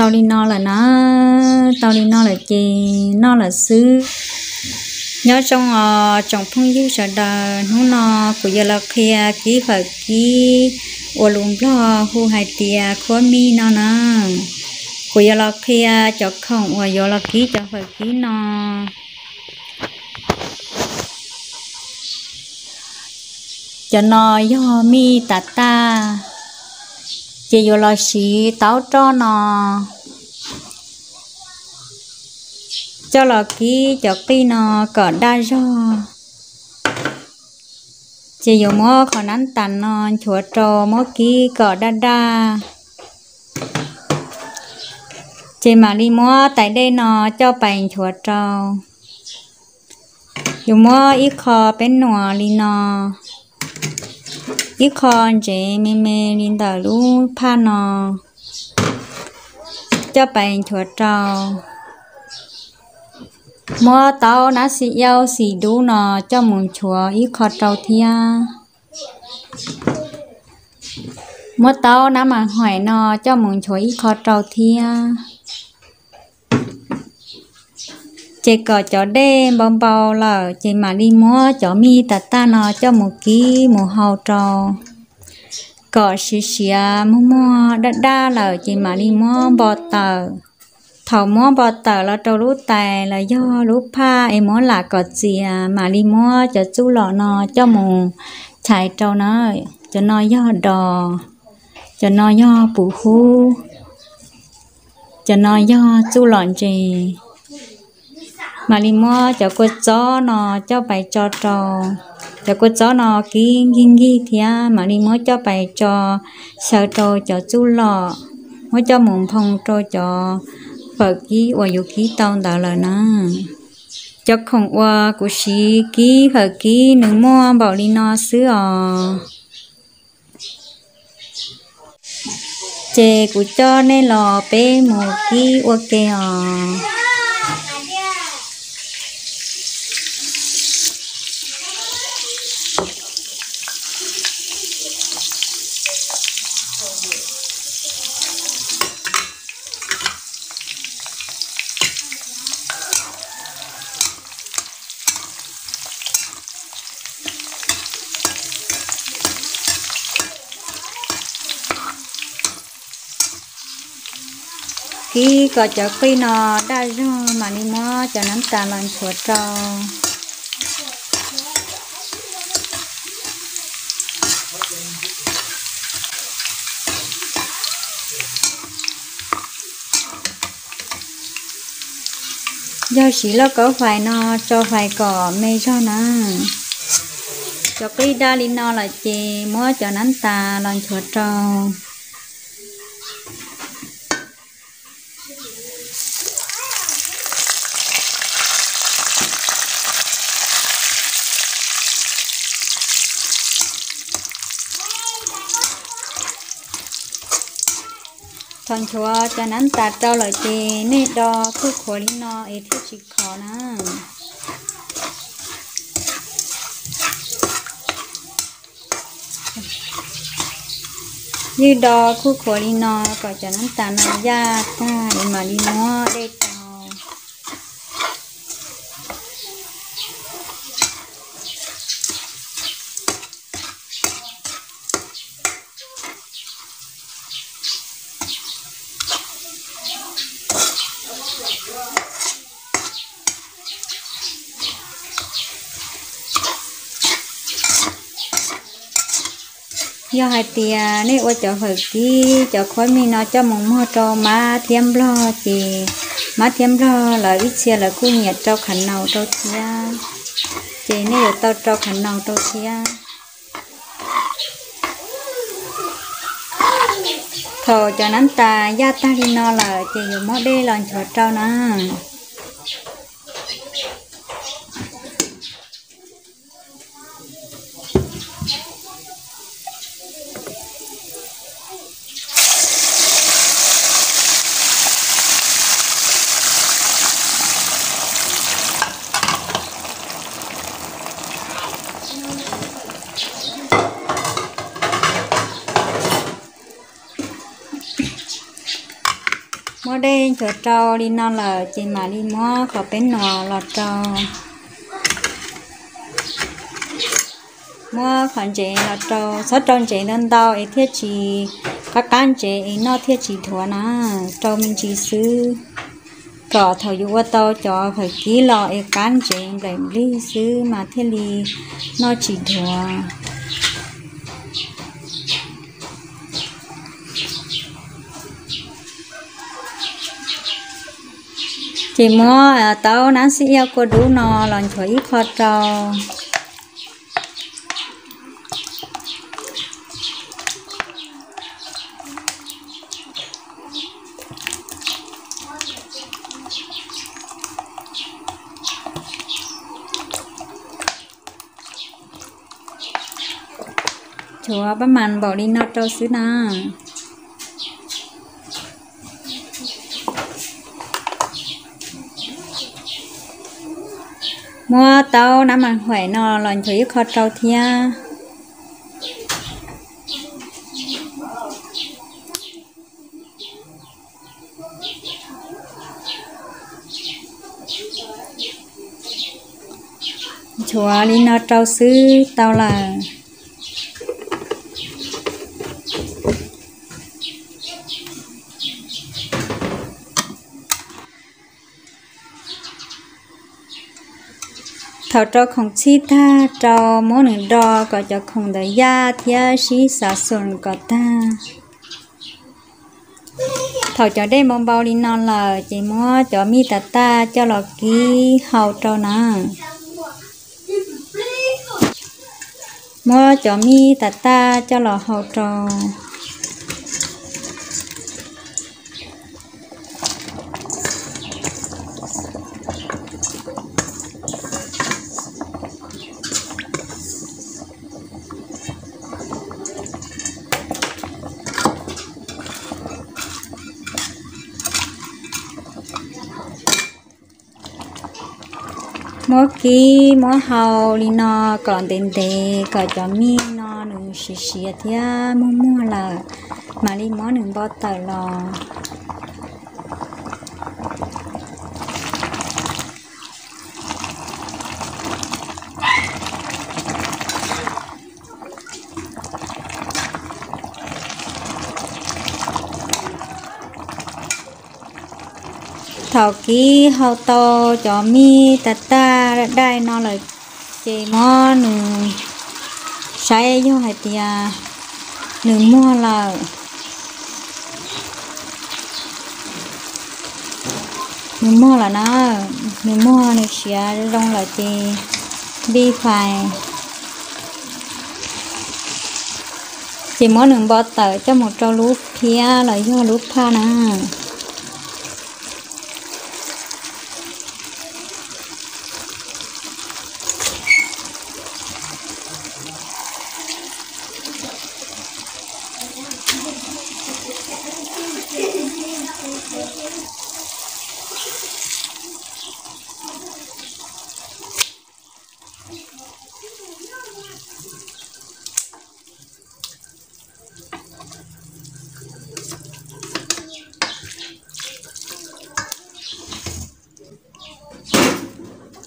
Tau li no lawm na, tau li no lawm ces noj lawm xwb. Nyob zoo os tsoom phooj ywg sawv daws, hnub no kuv yuav los qhia kib fawm kib uas lus Nplog hu hais tias khuab mij no na. Kuv yuav los qhia cov khoom uas yuav los kib cov fawm kib no. Cov no yog mij tas taj, ces yuav los siv taub roj no coj los kib cov qij no kom daj zog. Ces yuav muab qhov nab tas no nchuav rau, muab kib kom daj daj. Ces mam li muab tais dej no coj pais nchuav rau. Yuav muab ib qho peb nuam li no, ib qho ntsev me me li ntawm lub phaj no coj pais nchuav rau. Muab taub nab xi yauj xim dub no coj mus nchuav ib qho rau thiab. Muab taub nab mas hoim no coj mus nchuav ib qho rau thiab. Ces kom cov dej npau npau lawm ces mam li muab cov mij tas taj no coj mus kib mus hau rau. Kom siav siav muag muag daj daj lawm ces mam li muab npo tawm. Thaum muab npo tawm los rau lub tais los yog lub phaj es muab lam kom txias, mam li muab cov txuj lom no coj mus chais rau na. Cov no yog dos, cov no yog puv hub, cov no yog txuj lom ntses. Mam li muab cov kua txob no coj pais tso rau. Cov kua txob no kib nkig nkig thiab, mam li muab coj pais tso xyaw rau cov txuj lom, muab coj mus nphoo rau cov fawm kib uas yuav kib tau ntawd lawm na. Cov khoom uas kuv siv kib fawm kib nws muaj npaum li no xwb os. Ces kuv coj nej los peb mus kib ua ke os. Kib kom cov qij no daj zog mam li muab cov nab tas los nchuav rau. Yog siv lauj kaub fais no tso fais kom me zog na. Cov qij daj li no lawm ces muab cov nab tas los nchuav rau. Thaum nchuav cov nab tas rau lawm ces nej do khuj khuav li no es thiaj tsis khov na. Ywj do khuj khuav li no kom cov nab tas no yaj tag es mam li muab dej rau. Yog hais tias nej ua cov fawm kib cov khuab mij no coj mus muag rau mab thiab nplog ces mab thiab nplog lawv ib txhia lawv kuj nyiam rau qhov no rau thiab, ces nej yuav tau rau qhov no rau thiab. Thaum cov nab tas yaj tag li no lawm ces yuav muab dej los nchuav rau na. Muab dej nchuav rau li no lawm ces mam li muab qhov peb nuam los rau. Muab qhov ntsev los rau, txhob rau ntsev ntau ntau es thiaj tsis, qab qab ntsev es noj thiaj tsis dhuav na. Rau me ntsis xwb, kom thaum yus ua tau cov khaws kib los es qab ntsev nplaim nplig xwb mas thiaj li noj tsis dhuav. Ces muab taub nab xib yaj kua dub no los nchuav ib qho rau. Nchuav pab mas npaum li no rau xwb na. Muab taub nab mas huaim no los nchuav ib qho rau thiab. Nchuav li no rau xwb tau lawm. Thaum rau khoom txhij tag rau muab nws do kom cov khoom ntawd yaj thiab sib xav xum kom tag. Thaum cov dej npau npau li no lawm ces muab cov mij tas taj coj los kib hau rau na. Muab cov mij tas taj coj los hau rau. Muab kib muab hau li no kom ntev ntev kom cov mij no nws siav siav thiab muag muag lawm, mam li muab nws npo tawm los. Thaum kib hau tau cov mij tas taj daj daj no lawm ces muab nws saib yog hais tias nws muag lawm. Nws muag lawm na, nws muag nws siav zoo lawm ces npij fais. Ces muab nws npo tawm coj mus rau lub phiab los yog lub phaj na.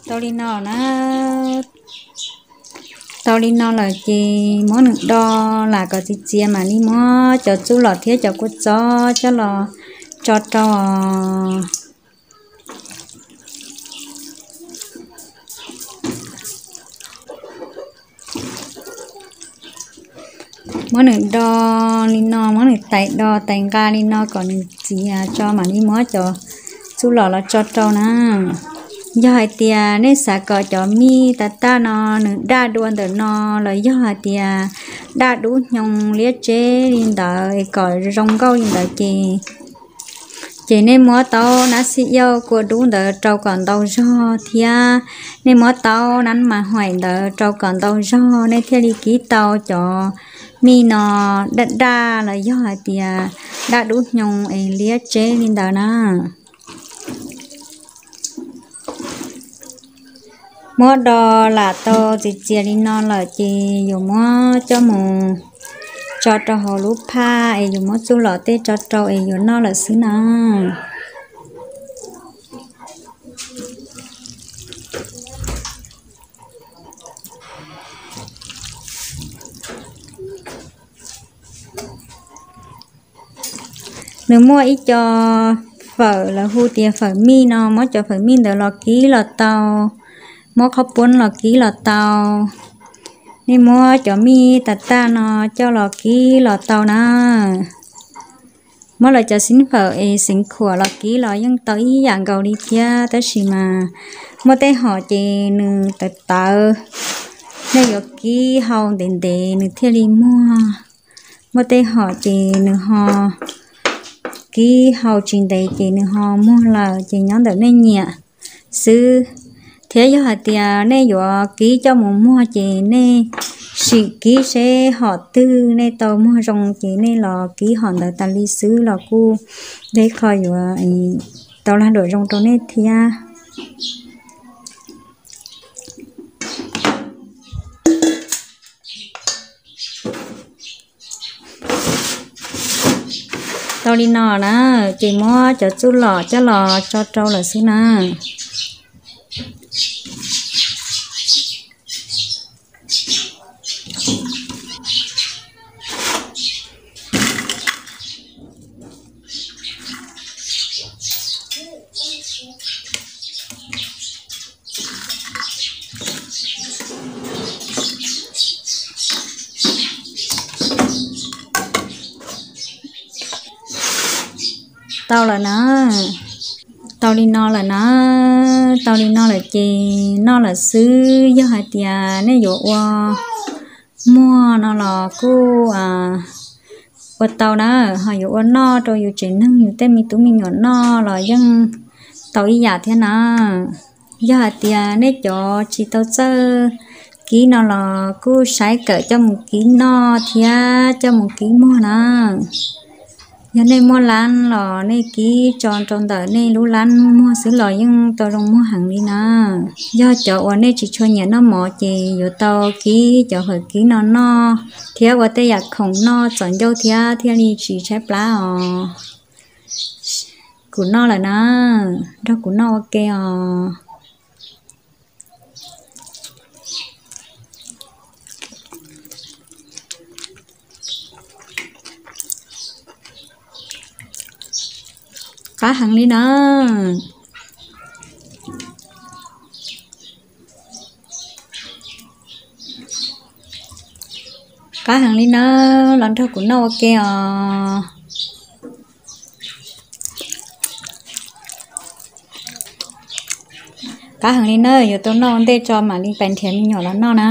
Tau li no na, tau li no lawm ces muab nws do lam kom txias txias mam li muab cov txuj lom thiab cov kua txob coj los tso rau. Muab nws do li no, muab nws tais do tais nqa li no kom nws txias tso mam li muab cov txuj lom los tso rau na. Yog hais tias nej xav kom cov mij tas taj no nws daj dua ntawm no los yog hais tias daj dub hnyoo liab tseb li ntawd es kom zoo nkauj li ntawd ces, ces nej muab taub nab xib yauj kua dub ntawd rau kom ntau zog thiab nej muab taub nab mas huaim ntawd rau kom ntau zog nej thiaj li kib tau cov mij no daj daj los yog hais tias daj dub hnyoo es liab tseb li ntawd na. Muab do lam tau txias txias li no lawm ces yuav muab coj mus tso rau hauv lub phaj es yus muab txuj lom tej tso rau es yuav noj lawm xwb na. Nws muaj ib co fawm lawv hu tias fawm mij no, muab cov fawm mij ntawd los kib los tau, muab qhob puab los kib los tau. Nej muab cov mij tas tag no coj los kib los tau na. Muab lawv cov xib fawm es xeev khuam los kib los yeej tau ib yam nkaus li thiab, tab sis mas muaj tej hom ces nws tawv tawv, nej yuav kib hau ntev ntev nws thiaj li muag. Muaj tej hom ces nws ho kib hau tsis ntev ces nws ho muag lawm, ces nyob ntawm nej nyiam xwb. Thiab yog hais tias nej yuav kib coj mus muag ces nej sim kib seb hom twg nej tau muag zoo ces nej los kib hom ntawd tas li xwb los kuj deb qho yuav tau lag luam zoo rau nej thiab. Tau li no na, ces muab cov txuj lom coj los tso rau lawm xwb na. Tau lawm na, tau li no lawm na, tau li no lawm ces noj lawm xwb. Yog hais tias nej yuav ua muag no los kuj ua tau na, ho yuav ua noj rau yus tsev neeg yus tej me tub me nyuam noj los yeej tau ib yam thiab na. Yog hais tias nej cov tsis tau txawj kib no los kuj saib kawm coj mus kib noj thiab coj mus kib muag na. Yog nej muaj lab los nej kib tso rau ntawm nej lub lab muag xwb los yeej tau zoo muag heev li na. Yog cov uas nej tsis tshua nyiam noj mov ces yuav tau kib cov fawm kib no noj thiab ua tej yam khoom noj txom ncauj thiab thiaj li tsis tshaib plab os. Kuv noj lawm na, nrog kuv noj ua ke os. Qab heev li na. Qab heev li na, los nrog kuv noj ua ke os. Qab heev li na, yuav tau noj ua ntej tso mam li pais nrhiav me nyuam los noj na.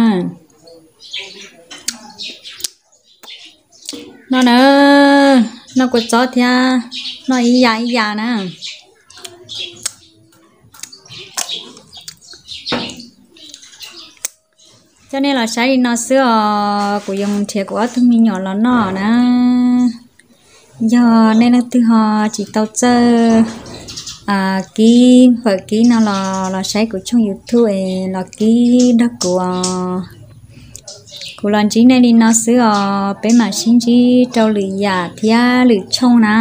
Noj na, noj kua txob thiab, noj ib yam ib yam na. Coj nej los saib li no xwb os, kuv yuav mus nrhiav kuv ob tug me nyuam los noj na. Yog nej leej twg ho tsis tau txawj kib fawm kib no los, los saib kuv tshooj YouTube es los kib nrog kuv os. Kuv los ntsib nej li no xwb os, peb mam sib ntsib rau lwm yam thiab lwm tshooj na.